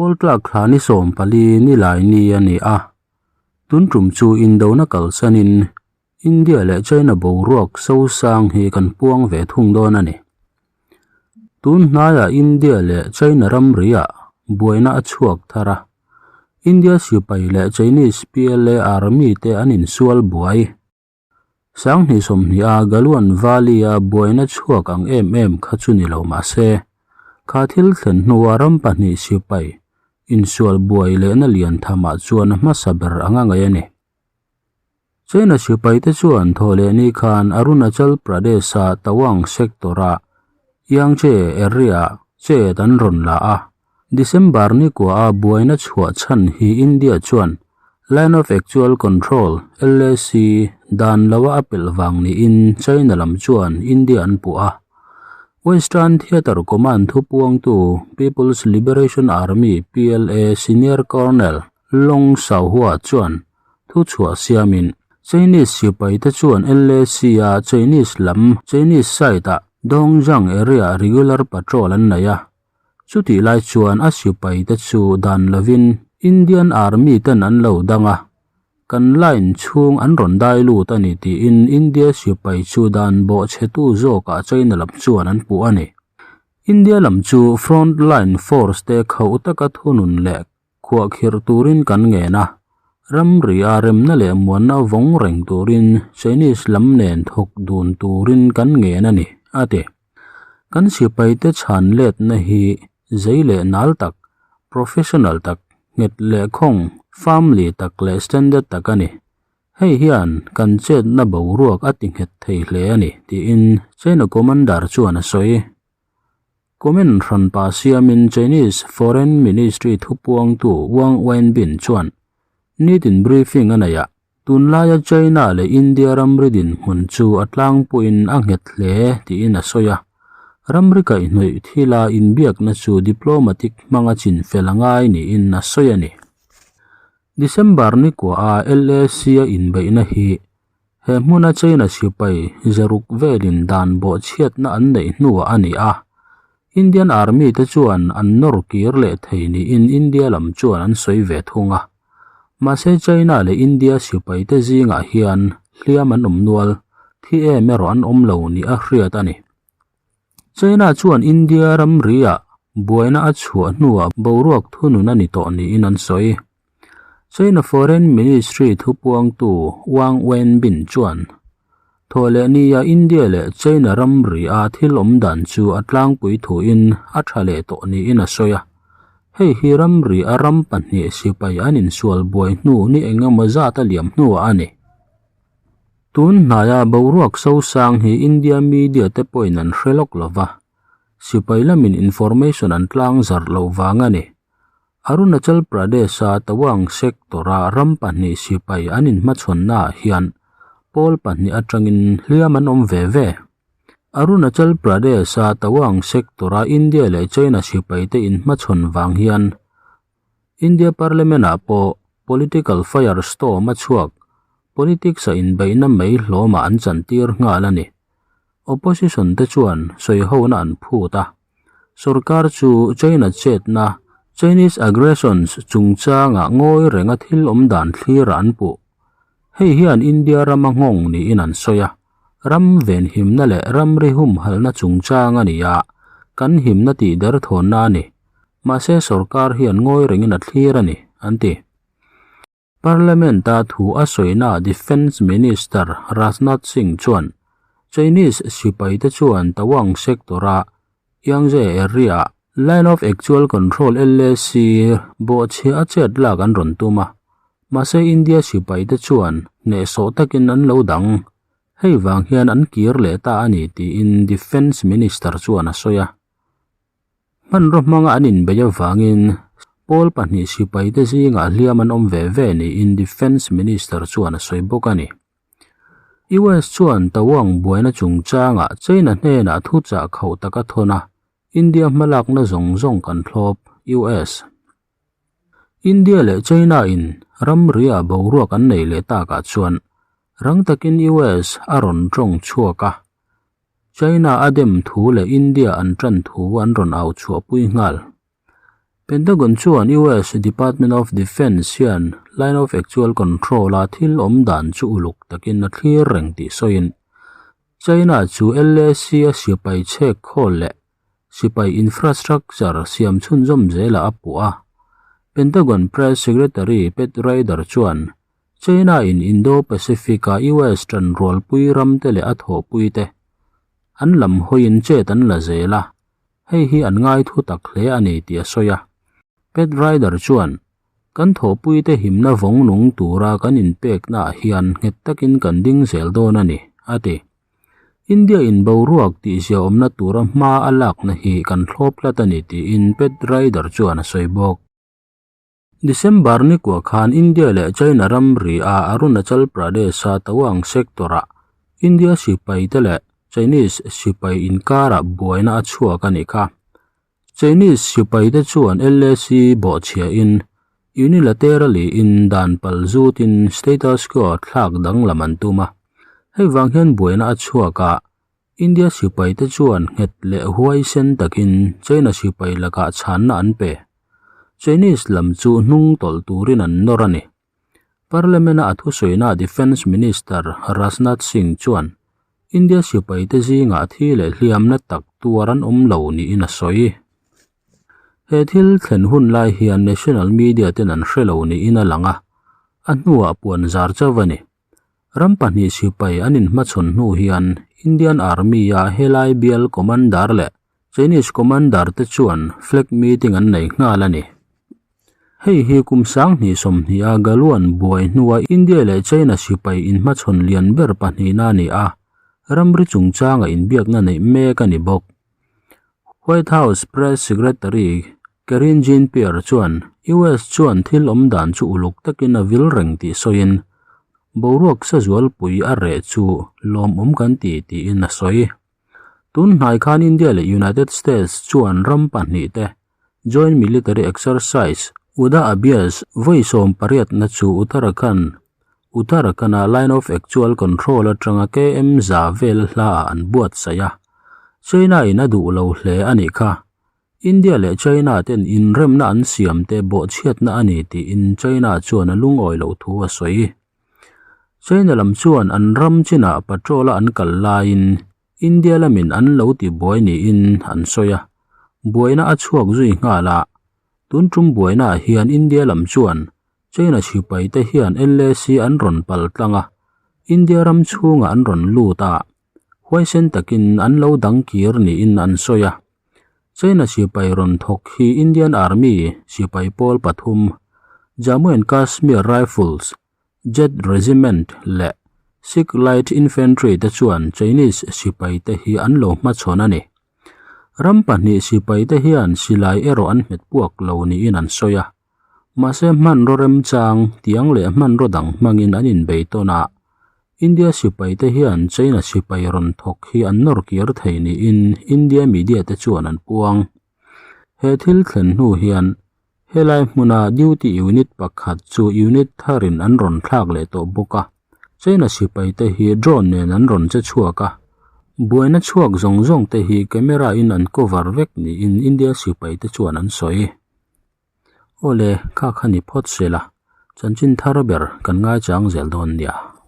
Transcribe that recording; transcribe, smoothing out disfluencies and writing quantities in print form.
Pawl tlak thla ni 14 ni lai ni a ni a. Tun tum chu indona kalsanin India leh China boruak sosang hi kan puang ve thung dawn a ni. Tun hnaiah India leh China ramriah buaina a chhuak thar a. India sipai leh Chinese PLA Army te an insual buai. 2020 a Galwan Valley a buaina chhuak ang em em kha chu ni lo mah se, kha thil thlen hnua ram pahnih sipai insual buai lehna lian thamah chuan a hmasa ber anga ngaih a ni. China sipai te chuan thaw leh ni khan Arunachal Pradesh-a Tawang sector-a Yangtze area chet an rawn la a. December ni kua a buaina chhuah chhan hi India chuan Line of Actual Control, LAC, dan loa a pelh vang niin China lam chuan India an puh a. Western Theatre Command thupuangtu People's Liberation Army, PLA, Senior Colonel Long Shaohua chuan thu chhuah siamin Chinese sipaite chuan LAC-a Chinese lam, Chinese side-ah Dongjiang area regular patrol an nei a. Chutih lai chuan a sipaite chu dan lovin Indian Army ten an lo dang a, kan line chhung an rawn dai lut a ni tiin India sipai chu dan bawhchhetu zawkah China lam chuan an puh a ni. India lam chu front line force te khauh taka thunun leh Khuahkhirh turin kan ngen a, ramri a remna leh muanna vawng reng turin Chinese lam nen thawk dun turin kan ngen a ni, a ti. Kan sipaite chhan letna hi zei leh nal tak, professional tak, nghet leh khawng, firmly tak leh standard tak a ni. Hei hian kan chetna boruak a ti nghet thei hle a ni, tiin China commander chuan a sawi. Comment hran pa siamin Chinese Foreign Ministry thupuangtu Wang Wenbin chuan nitin briefing a nei a, tunlaia China leh India ramri dinhmun chu a tlangpuiin a nghet hle tiin a sawi a. Ramri kaihhnawih thila inbiakna chu diplomatic hmanga chinfel a ngai niin a sawi a ni. December ni kuaha LAC a inbeihna hi he hmuna China sipai zaruk velin dan bawhchhiatna an neih hnuah a ni a. Indian Army te chuan an nawr kir leh thei niin India lam chuan an sawi ve thung a. Mahse China leh India sipai te zingah hian hliam an awm nual, thi em erawh an awm lo ni a hriat a ni. China chuan India ramri-ah buaina a chhuah hnuah boruak thunun a ni tawh niin an sawi. China Foreign Ministry thupuangtu Wang Wenbin chuan, Thawhlehnia India leh China ramri-a thil awm dan chu a tlangpui thuin a tha leh tawh niin a sawi a. Hei hi ramri-a ram pahnih sipai an insual buai hnu ni engemaw zat a liam hnuah a ni. Tun hnaia boruak sosang hi India media te pawhin an hre lawk lo va, sipai lamin information an tlang zarh loh vang a ni. Arunachal Pradesh-a Tawang sector-a ram pahnih sipai an inhmachhawnnaah hian pawl pahnih atangin hliam an awm ve ve. Arunachal Pradesh-a Tawang sector-a India leh China sipaite inhmachhawn vang hian India Parliament-ah pawh political fire storm a chhuak, politics-a inbeihna mai hlawmah an chantir nghal a ni. Opposition te chuan sawihona an phut a, sorkar chu China chetna, Chinese aggressions, chungchangah ngawi renga thil awm dan thlirah an puh. Hei hian India rama nghawng niin an sawi a, ram venhimna leh ramri humhalhna chungchang a ni a, kan himna tihderthawnna a ni. Mahse sorkar hian ngawi rengin a thlir a ni, an ti. Parliament-a thu a sawina Defence Minister Rajnath Singh chuan Chinese sipaite chuan Tawang sector-a Yangtze area-ah Line of Actual Control, LAC, bawhchhiah a chet lak an rawn tum a, mahse India sipaite chuan hnehsawh takin an lo dang. Hei vang hian an kir leh ta a ni tiin Defence Minister chuan a sawi a. Hmanraw hmanga an inbeih avangin pawl pahnih sipaite zingah hliam an awm ve ve niin Defence Minister chuan a sawi bawk a ni. US chuan Tawang buaina chungchangah China hnenah thuchah khauh tak a thawn a, India hmalakna zawng zawng kan thlawp, US. India leh China in ramri ah boruak an nei leh takah chuan rang takin US a rawn tawng chhuak a, China a dem thu leh India an tan thu an rawn au chhuahpui nghal. Pentagon chuan US Department of Defense hian Line of Actual Control-a thil awm dan chu uluk takin a thlir reng tih sawiin, China chu LAC-a sipai chhek khawl leh sipai infrastructure siam chhunzawm zelah a puh a. Pentagon Press Secretary Pat Ryder chuan China-in Indo-Pacific-a US ṭanrualpui ramte leh a thawhpuite an lam hawiin chet an la zel a, hei hi an ngai thu tak hle a ni tih a sawi a. Pat Ryder chuan, Kan thawhpuite himna vawng nung tura kan inpeknaah hian nghet takin kan ding zel dawn a ni, a ti. India-in boruak tihziaawmna tura hma a lakna hi kan thlawp tlat a ni tiin Pat Ryder chuan a sawi bawk. December ni kua khan India leh China ramri a Arunachal Pradesh-a Tawang sector-ah India sipaite leh Chinese sipai inkarah buaina a chhuak a nih kha. Chinese sipaite chuan LAC bawhchhiahin unilaterally in dan pal zutin status quo thlak danglam an tum a. Hei vang hian buaina a chhuak a, India sipaite chuan nghet leh huaisen takin China sipai lakah chhanna an pe. Chinese lam chu hnung tawlh turin an nawr a ni. Parliament-a a thusawiinaah Defence Minister Rajnath Singh chuan India sipaite zingah thi leh hliamna tak tuar an awm lo niin a sawi. He thil thlen hun lai hian national media ten an hre lo niin a lang a, a hnuah puan zar chauh a ni. Ram pahnih sipai an inhmachhawn hnu hian Indian Army-a helai bial Commander leh Chinese Commander te chuan flag meeting an nei nghal a ni. Hei hi kum 20 sawmhniha Galwan buai hnua India leh China sipai inhmachhawn lian ber pahnihna a ni a, ramri chungchanga inbiakna neih mek a ni bawk. White House Press Secretary Karine Jean-Pierre chuan US chuan thil awm dan chu uluk takin a vil reng tih sawiin, boruak sa zualpui a reh chu lawmawm kan ti tiin a sawi. Tun hnai khan India leh United States chuan ram pahnihte Joint Military Exercise, Uda Abhyas, vawi 18na chu Uttarakhand, Uttarakhand-a Line of Actual Control atanga KM za vel hlaah an buatsaih a. China-in a duh lo hle a nih kha. India leh China ten inremna an siam te bawhchhiatna a ni tiin China chuan a lungawi loh thu a sawi. China lam chuan an ram chinah patrol-a an kal laiin India lamin an lo ti buai niin an sawi a. Buaina a chhuak zui nghal a. Tun tum buainaah hian India lam chuan China sipaite hian LAC an rawn pal tlang a, India ram chhungah an rawn lut a, huaisen takin an lo dang kir niin an sawi a. China sipai rawn thawk hi Indian Army sipai pawl pathum, Jammu and Kashmir Rifles, Jet Regiment leh Sikh Light Infantry te chuan Chinese sipaite hi an lo hmachhawn a ni. Ram pahnih sipaite hian silai erawh an hmet puak lo niin an sawi a. Mahse hmanraw remchang tiang leh hmanraw dang hmangin an inbei tawn a, India sipaite hian China sipai rawn thawk hi an nawr kir thei niin India media te chuan an puang. He thil thlen hnu hian helai hmuna duty unit pakhat chu unit tharin an rawn thlak leh tawh bawk a, China sipaite hi drone nen an rawn che chhuak a, buaina chhuak zawng zawng te hi camera in an cover vek niin India sipaite chuan an sawi. Awle, kha kha ni phawt se la, chanchin thar ber kan ngaichang zel dawn nia.